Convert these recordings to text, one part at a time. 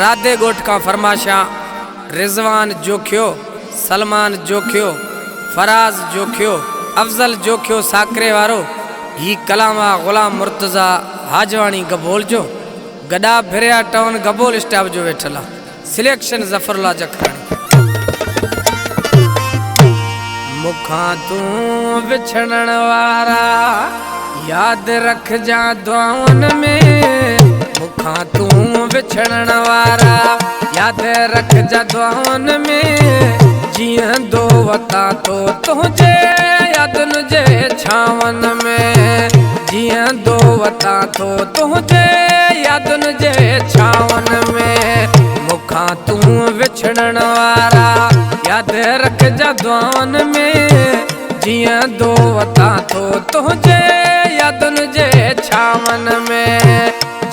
رادے گوٹکاں فرماشاں، رضوان جوکھیو، سلمان جوکھیو، فراز جوکھیو، افضل جوکھیو ساکرے وارو۔ ہی کلام آ غلام مرتضی حاجوانی گبول جو، گڈا بھریا ٹاؤن گبول اسٹاپ جو ویٹھلا۔ سلیکشن ظفر اللہ جکھانی۔ مکھاں توں وچھڑن وارا، یاد رکھ جاں دعاؤن میں۔ مکھاں توں وچھڑن وارا، یاد رکھ جاں دعاؤن میں۔ جیاں دو وطاں تو تہنجے یادن جے چھاون میں۔ جیاں دو وطاں تو تہنجے یادن جے چھاون میں۔ مکھاں توں وچھڑن وارا، یاد رکھ جاں دعاؤن میں۔ جیاں دو وطاں تو تہنجے یادن جے چھاون میں۔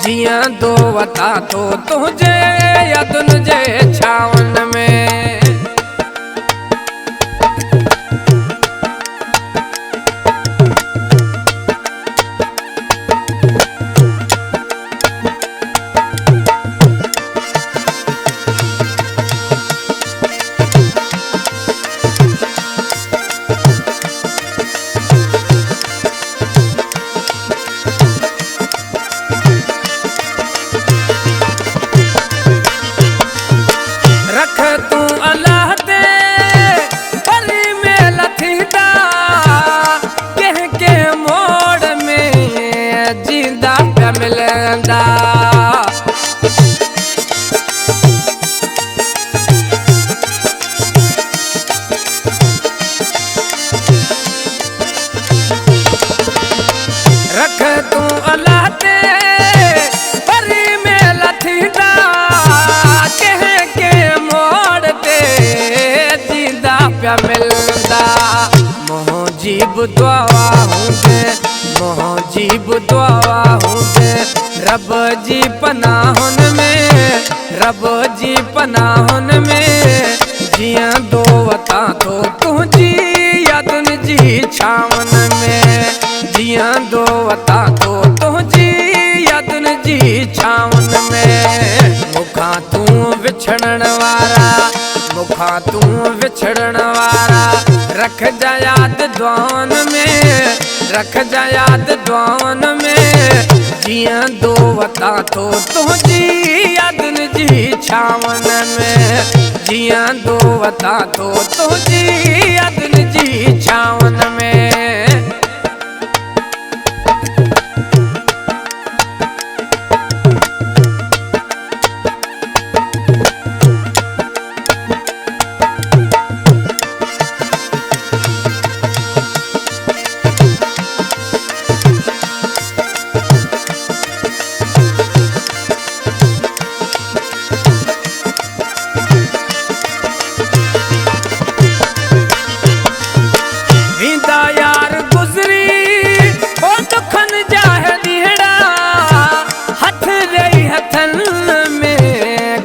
جیاں دو وطاں تو تہنجے یادن جے چھاون میں۔ رکھ توں اللہ تے پری میل تھیندا، کہیں کہیں موڑ میں جیندا پیا ملیندا۔ رکھ توں اللہ تے پری میل تھیندا، کہیں کہیں موڑ تے جیندا پیا ملدا۔ منہنجی بد دعا ہوندے، منہنجی بد دعا ہوندے، رب جی پناہن میں، رب جی پناہن میں۔ جیاں دو وطاں تو تہنجی یادن جی چھاون میں۔ جیاں دو وطاں تو تہنجی یادن جی چھاون میں۔ مکھاں توں وچھڑن وارا، مکھاں توں وچھڑن وارا، رکھ جاں یاد دعاؤن میں۔ رکھ جاں یاد دعاؤن میں۔ جیاں دو وطاں تو تہنجی یادن جی چھاون میں۔ جیاں دو وطاں تو تہنجی یادن جی چھاون میں۔ ویندا یار گزری، او ڏکن جا ہے ڏينهڙا، هٿ ڏيئي هٿن ۾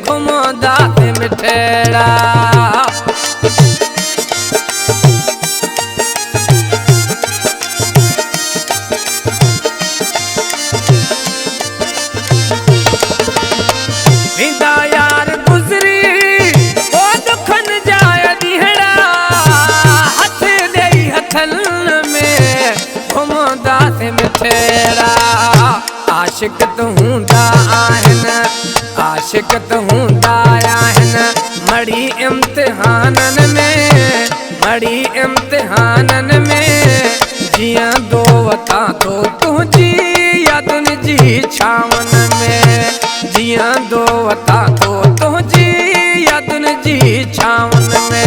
گهمندا ٿي مٺيڙا. ويندا يار گذري، او ڏکن جا ڏينهڙا، هٿ ڏيئي هٿن ۾ گهمندا ٿي مٺيڙا. عاشق ته هوندا آهن، عاشق ته هوندا آهن، مڙئي امتحانن ۾، مڙئي امتحانن ۾. جيئندو وتان ٿو تنهنجي يادن جي ڇانون ۾، جيئندو وتان ٿو تنهنجي يادن جي ڇانون ۾.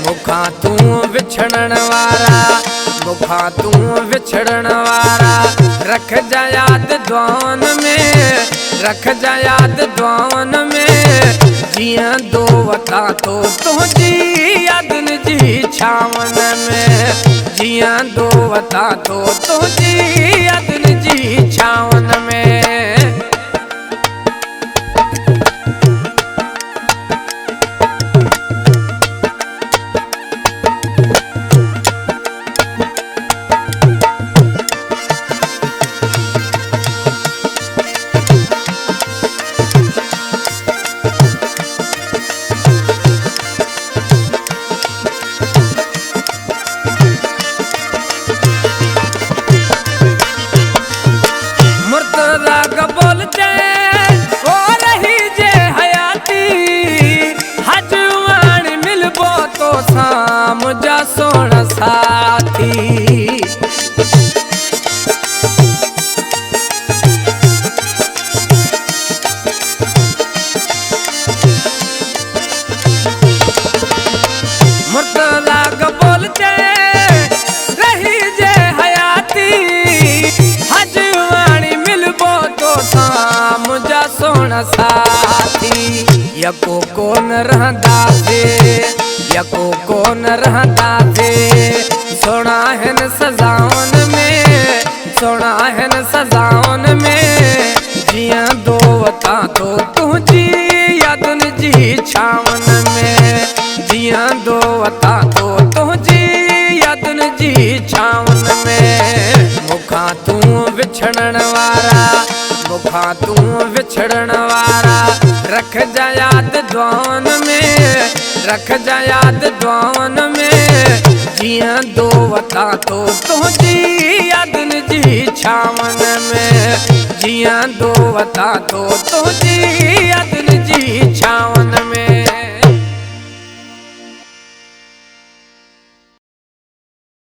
مون کان تون وڇڙڻ وارا، مون کان تون وڇڙڻ وارا، رکجان ياد دعائن ۾، رکجان ياد دعائن ۾. جيئندو وتان ٿو تنهنجي يادن جي ڇانون ۾، جيئندو وتان ٿو تنهنجي يادن جي ڇانون ۾. سونا ساتھی، یکو کون رہندا سے، یکو کون رہندا سے۔ سونا ہن سزاؤن میں، سونا ہن سزاؤن میں، جیاں دو وطاں تو تہجی یادن جی چھاون میں، جیاں دو وطاں تو تہجی یادن جی چھاون میں۔ مکھاں توں وچھڑن وارا، مکھاں توں وچھڑن وارا، رکھ جا یاد دعاون میں، رکھ جا یاد دعاون میں۔ جیاں دو وطاں تو تہجی یادن جی چھاون میں، جیاں دو وطاں تو تہجی یادن جی چھاون